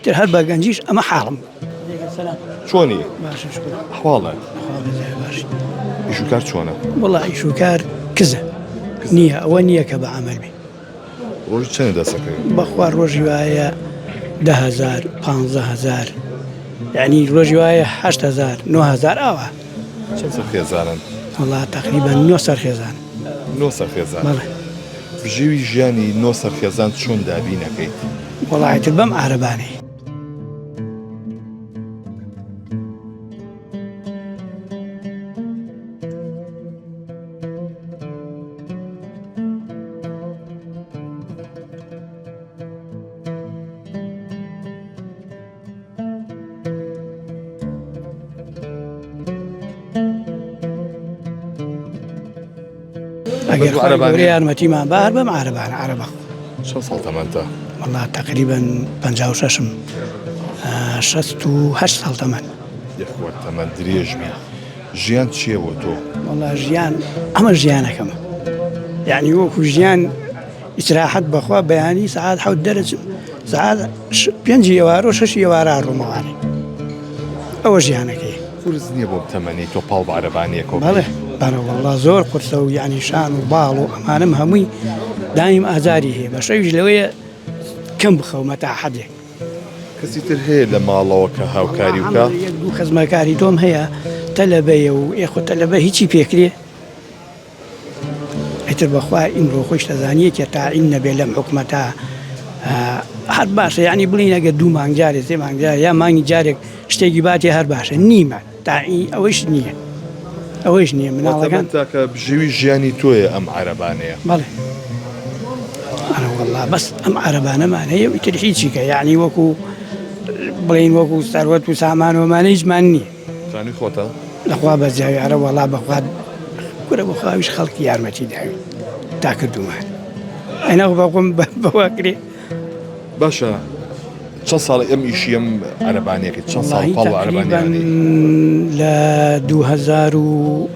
ئیتر هەر بە گەنجیش ئەمە حاڵم چۆنی حواڵە ئیشوکار چۆنە؟ وڵا ئیشوکار کزە نییە ئەوە نییە کە بە عمل بێ ڕۆژی چەند دەسەکەی؟ بەخوا ڕۆژی وایە دههزار پهزار یعنی ڕۆژی وایە ههزار 9هزار ئاوا چەند سەر خێزانن؟ وڵا تقریبا نۆ سەر خێزان نۆ سەر خێزان بەڵێ بژێوی ژیانی نۆ سەر خێزان چۆن دابین ئەکەیت؟ وەڵا ئیتر بەم عارەبانەی. ئەگەر خوای گەورە یارمەتیمان با هەر بەم عارەبانە عەرەبە. چەند ساڵ تەمەنتە؟ وەڵا تەقریبەن 56م 68 ساڵ تەمەن. یەخوا تەمەن درێژ بی. ژیان چییە بۆ تۆ؟ وەڵا ژیان ئەمە ژیانەکەمە. یعنی وەکو ژیان ئیسراحەت بەخوا بەیانی سەعات حەوت دەرەچم سەعات پێنجی ئێوارە و شەشی ئێوارە ئەڕۆمەوانێ ئەوە ژیانەکەی. قورس نییە بۆم تەمەنی تۆ پاڵ بە عەرەبانیەکەوە بەڵێ بەڵێ وەڵا زۆر قورسە و یعنی شان و باڵ و ئەمانم هەمووی دایم ئازاری هەیە بە شەویش لەوەیە کەم بخەومە تا حەدێک. کەسی تر هەیە لە ماڵەوە کە هاوکاری بکا؟ یەک دوو خزمەکاری تۆم هەیە تەلەبەیە و ئێ خۆ تەلەبە هیچی پێکرێ؟ ئیتر بەخوا ئیمڕۆ خۆیش دەزانی یەکێ تاعین نەبێ لەم حکومەتە هەر باشە یعنی بڵین ئەگەر دوو مانگ جارێ سێ مانگ جارێ یا مانگی جارێک شتێکی باتێ هەر باشە نیمە تاعین ئەوەیش نییە ئەوەیش نییە مناڵەکان تاکە بژێوی ژیانی تۆیە ئەم عەرەبانەیە بەڵێ ئەرە وەڵا بەس ئەم عەرەبانەمان هەیە و ئیتر هیچیکە یعنی وەکو بڵین وەکو سەروەت و سامان ومانە هیچمان نییە خانوی خۆتە؟ لەخوا بەزیاوی ئەرە وەڵا بەخوا کورە بەخواویش خەڵکی یارمەتی داوی تا کردومان ئەنا بەخۆم بەوە کرێ باشە چەند ساڵ ئەم ئیشی ئەم عەرەبانیەکەی چەند ساڵ پاڵ عەرەبانیانی لە 2000 و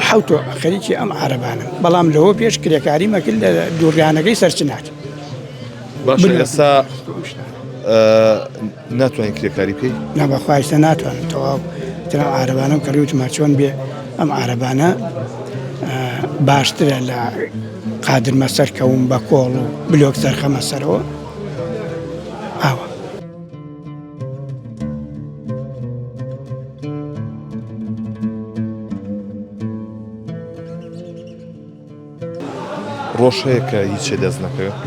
حوت خەریکی ئەم عەرەبانم بەڵام لەوە پێش کرێکاری مەکرد لە دووڕیانەکەی سەرچنات باشە ئێستا ناتوانین کرێکاری بکەی؟ نا بەخوا ئیستا ناتوانم تەواو ئیتر ئەم عارەبانەم کڕی وتم هەرچۆن بێ ئەم عارەبانە باشترە لە قادرمە سەرکەوم بە کۆڵ و بلۆک سەرخەمە سەرەوە ئاوە. ڕۆژ هەیە کە هیچێ دەست نەکەوێت؟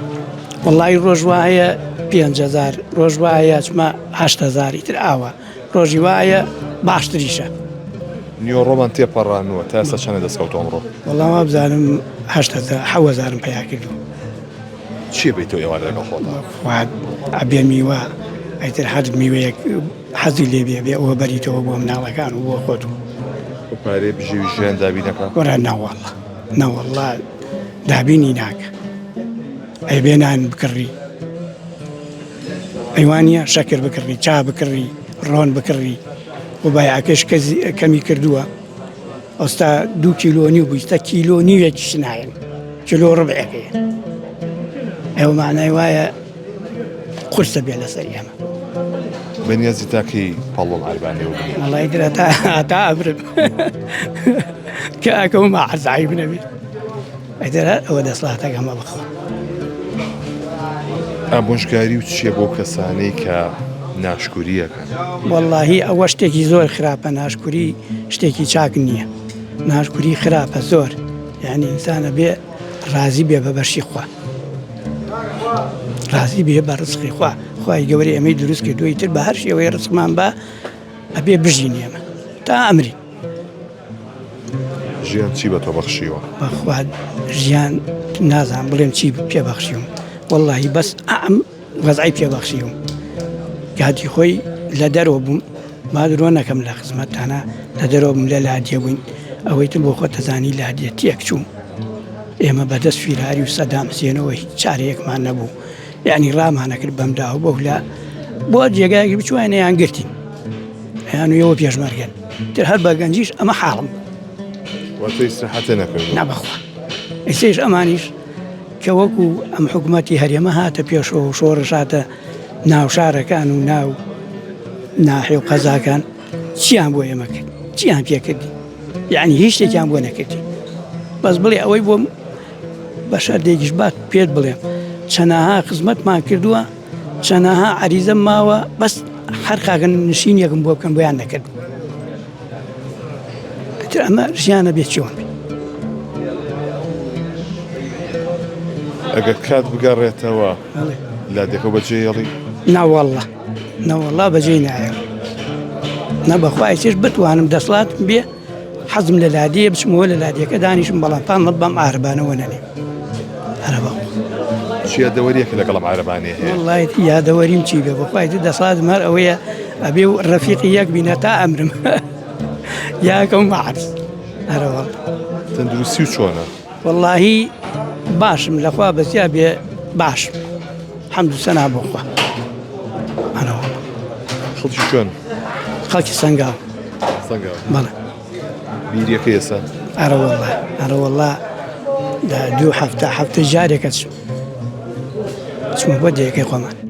وەڵی ڕۆژ وایە 5هزار ڕۆژ وایە ئەچمە هزاری تر ئاوە ڕۆژی وایە باشتریشە. نیوەڕۆمان تێپەڕانووە تا ئێستا چەنە دەستکەوت ئەمڕۆ؟ وەڵا وابزانم هەشت هەزار حەوت هەزارم پەیا کردووە. چییە بەیتەوە ئێوارە لەگەڵ خۆتا؟ خوا ئەبێ میوە ئیتر هەر میوەیەک حەزی لێ بێ بێ ئەوە بەریتەوە بۆ مناڵەکان و بۆ خۆت و. ئەو پارەیە بژێوی ژیان دابین ئەکا؟ وەرە نەوەڵا نەوەڵا دابینی ناکا ئەیبێ نان بکڕی ئەی وانیە شەکر بکڕی چا بکڕی ڕۆن بکڕی و بایعەکەش کەمی کردووە ئەستا دوو کیلۆ نیو بوو ئیستا کیلۆ نیوێکیش نایەن کیلۆ ڕبعەکەی ئەو معنای وایە قورسە بێ لەسەر ئێمە بەنیازی تاکەی پەڵۆڵ عربانیەوە بنێ وەڵای درا تا تا ئەمرم کە ئەکەوم عەزعیب نەبێ ئیتر هەر ئەوە دەسڵاتەکەمە بخوا. ئامۆژگاری و چیە بۆ کەسانەی کە ناشکوری ئەکەن؟ وەڵاهی ئەوە شتێکی زۆر خراپە ناشکوری شتێکی چاک نییە ناشکوری خراپە زۆر یعنی ئینسانە بێ ڕازی بێ بە بەشی خوا ڕازی بێ بە ڕزقی خوا خوای گەورە ئێمەی دروست کردووە ئیتر بە هەر شێوەیە ڕزقمان بە ئەبێ بژین ئێمە تا ئەمرین. ژیان چی بە تۆ بەخشیوە؟ بەخوا ژیان نازانم بڵێم چی پێ بەخشیوم وەڵڵاهی بەس ئەم وەزعی پێ بەخشیوم کاتی خۆی لە دەرەوە بووم ما درۆ نەکەم لە خزمەتتانە لە دەرەوە بووم لە لادیە بووین ئەوەی تر بۆ خۆت دەزانی لادیە تێک چووم ئێمە بەدەست فیراری و سەدام حسێنەوە هیچ چارەیەکمان نەبوو یعنی ڕامانەکرد بەمدا و بەولا بۆ جێگایەکی بچووە نەیان گرتین ئەیان و ئێوە پێشمەرگەن تر هەر بە گەنجیش ئەمە حاڵم واتە ئیسراحەتێ نەکردووە؟ نا بەخوا ئێستەیش ئەمانیش کە وەکو ئەم حکوومەتی هەرێمە هاتە پێشەوە و شۆڕش هاتە. ناو شارەکان و ناو ناحی و قەزاکان چیان بۆ ئێمە کرد چیان پێکردی یعنی هیچ شتێکیان بۆ نەکردی بەس بڵێ ئەوەی بۆم بەشەر دێکیش بات پێت بڵێم چەنەها خزمەتمان کردووە چەنەها عریزەم ماوە بەس هەر خاکە نشینێکم بۆ بکەم بۆیان نەکرد ئیتر ئەمە ژیانە بێ چۆن بێ. ئەگەر کات بگەڕێتەوە لادێکە بەجێ یەڵی؟ نەوەڵڵا نەوەڵڵا بەجێی نایەڵم نە بەخوای چش بتوانم دەسڵاتم بێ حەزم لە لادێ بچمەوە لە لادێکە دانیشم بەڵام پام بەم عارەبانەوە نەنێم هەرە بەخوا. چ یادەوەریەکە لەگەڵ ئەم عارەبانەیە هەیە؟ وەڵڵای یادەوەریم چی بێ بەخوای تر دەسڵاتم هەر ئەوەیە ئەبێ و ڕەفیقی یەک بینە تا ئەمرم یاکەم بە عەرز هەرە وەڵڵا. تەندروستی و چۆنە؟ وەڵڵاهی باشم لەخوا بەزیا بێ باشم حەمد و سەنا بۆ خوا هەرە وەڵڵا. خەڵکی کوێن؟ خەڵکی سەنگاو. سەنگاو. بەڵێ. بیریەکەی ئێستا؟ ئەرە وەڵا ئەرە وەڵا دوو هەفتە هەفتە جارێکە چوو چمە بۆ دێیەکەی خۆمان.